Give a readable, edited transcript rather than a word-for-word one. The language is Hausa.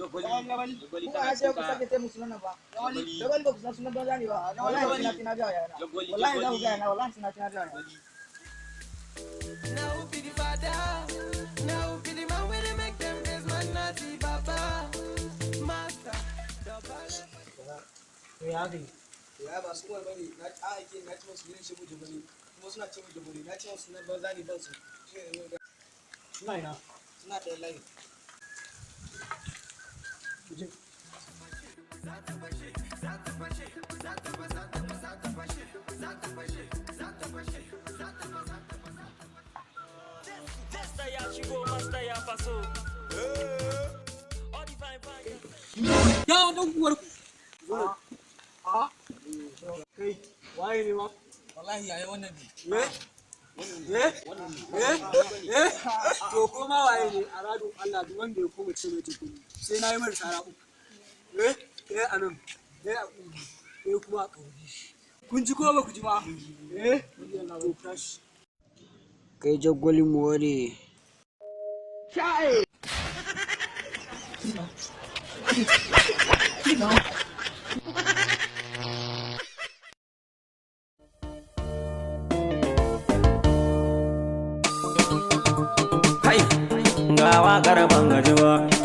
Kuma ya ce ku sake ce musu nan ba. Jagwali, ba ku san sunan banza ne ba. Wallahi suna tina ga yana. Wallahi za ku ga yana, wallahi suna tina ga yana. Now who be the father? Now who be the man where they make them raise man natty baba? Master. To ya ga Ya ba su kowar bane, na a aike na ci masu yin shegu jagwali, kuma suna ce mu jagwali, na ce masu sunan banza ne ban su. Shi ne zo. Suna ina? Suna ɗaya layi. Je. Testa ya shigo, master ya faso. All the fine fine. Ya dan uwar ku. Kai, waye ne ma? Wallahi yaya wannan ne. Eh? Eh? Eh? Eh? To ko ma waye ne a radon Allah, duk wanda ya koma ce mai tukuni sai na yi mar sara uku. Eh? Eh a nan, eh a ƙugu, eh kuma a ƙauri. Kun ji ko ba ku ji ba? Eh? To tashi. Kai jagwalin more. Kai, ga waƙar ban gaji ba.